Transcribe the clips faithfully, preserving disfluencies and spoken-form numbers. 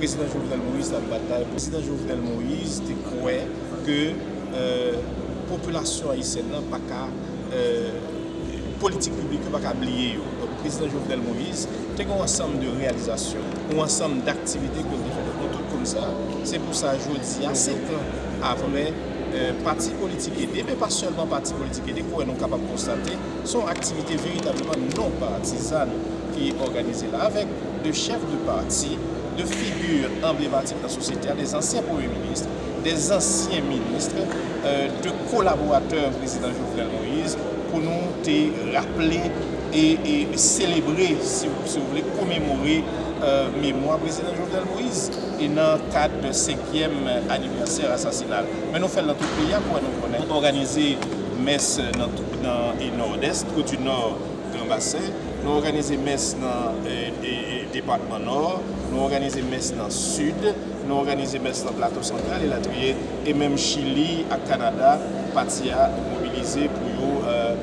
Prezidan Jovenel Moïse t ap batay. Prezidan Jovenel Moïse te kwè ke, euh, popilasyon ayisyèn nan pa ka, euh, politik piblik yo pa ka bliye yo. Donk, Prezidan Jovenel Moïse te gen yon ansanm de reyalizasyon, yon ansanm daktivite ke l te fè. Donk, nou tout konn sa. Se pou sa, jodi a, sèt an apre, euh, pati politik ede, men pa sèlman pati politik ede, kounye a nou kapab konstate, se yon aktivite veritableman non patizàn ki òganize la, avèk de chèf de pati, de figi anblematik nan sosyete a, de ansyen premye minis, de ansyen minis, euh, de kolaboratè prezidan Jovenel Moïse, pou nou te raple e, e selebre, si, si w vle, komemore, euh, memwa prezidan Jovenel Moïse, e nan kad senkyèm anivèsè asasina l. Men nou fè l nan tout peyi a, pou nou konnen. Nou òganize mès nan, nan, e Nòdès, Trou du Nord, Gran Basen. Nou òganize mès nan, e, e, e, depatman Nò. Nou òganize mès nan Sid. Nou òganize mès nan Plato Santral, elatriye. E menm Chili ak Kanada, pati a mobilize pou yo, euh,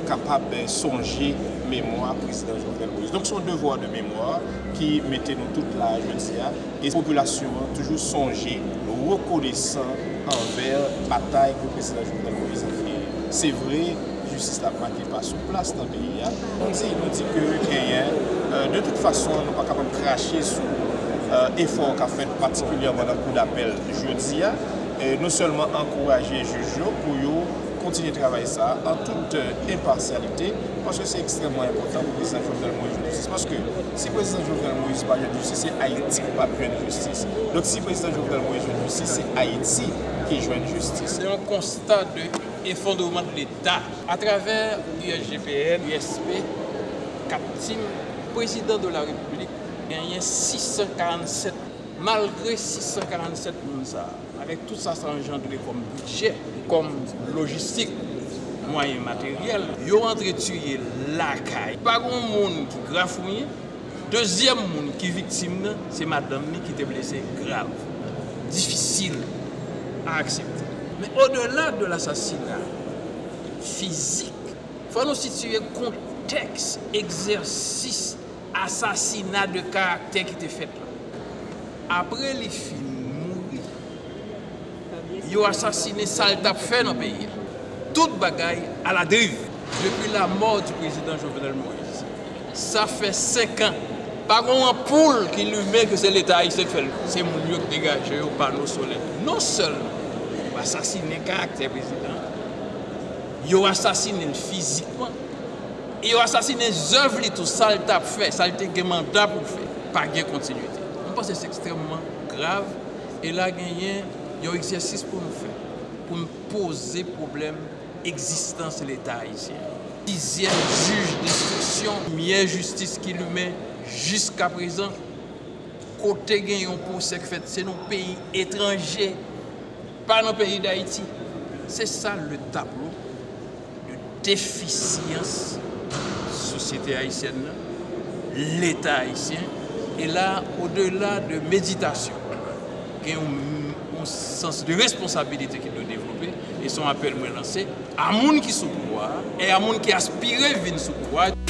kapab, euh, sonje memwa prezidan Jovenel Moïse. Donk, se yon devwa de memwa ki mete nou tout la jodi a. E popilasyon an toujou sonje, rekonesan anvè batay ke prezidan Jovenel Moïse ap fè. Se vre, jistis la ap make pa sou plas nan peyi a. Nou di, nou di ke genyen, euh, de tout fason, nou pa kapab krache sou, euh, efò k ap fèt patikilyèman nan kou dapèl jodi a. E nou sèlman ankouraje jij yo pou yo kontinye travay sa an tout, euh, enpasyalite, paske se ekstrèmman enpòtan pou prezidan Jovenel Moïse jwenn jistis. Paske si prezidan Jovenel Moïse pa jwenn jistis, se Ayiti ki p ap jwenn jistis. Donk, si prezidan Jovenel Moïse jwenn jistis, se Ayiti ki jwenn jistis. Se yon konsta de efondreman de Leta. Atravè U S G P N, U S P, kat tim, prezidan de la Repiblik genyen sis san karannsèt, malgre sis san karannsèt moun sa a, avèk tout sa sa anjandre kòm bidjè, kòm lojistik, mwayen materyèl, yo antre tiye lakay. Pa gen moun ki grafouyen. Dezyèm moun ki viktim nan, se madanm li ki te blese grav. Difisil a aksepte. Men odela de lasasina fizik, fò nou sitiye kontèks egzèsis asasina de karaktè ki te fèt la. Apre li fin mouri, yo asasinen sa l t ap fè nan peyi a. Tout bagay aladriv. Depuis la mort du président Jovenel Moïse, sa fè senk an. Pa gen yon anpoul ki limen ke se Leta ayisyen ki fè l. Se moun yo ki degaje yo, pano solè. Non sèlman yo asasinen karaktè prezidan an, yo asasinen l fizikman, e yo asasinen zèv li tou, sa l t ap fè, sa l te gen manda pou l fè. Pa gen kontinite. Mwen panse se ekstrèmman grav, e la genyen yon egzèsis pou nou fè, pou n poze pwoblèm egzistans Leta ayisyen. Plizyè jij denstriksyon, limyè jistis ki limen jiskaprezan, kote gen yon pwosè k fèt, se nan peyi etranje, pa nan peyi Dayiti. Se sa le tablo de defisyans sosyete ayisyèn nan, Leta ayisyen. E la, odela de meditasyon, gen yon, yon sans de responsabilite ki dwe devlope, e se yon apèl mwen lanse a moun ki sou pouvwa a, e a moun ki aspire vin sou pouvwa a.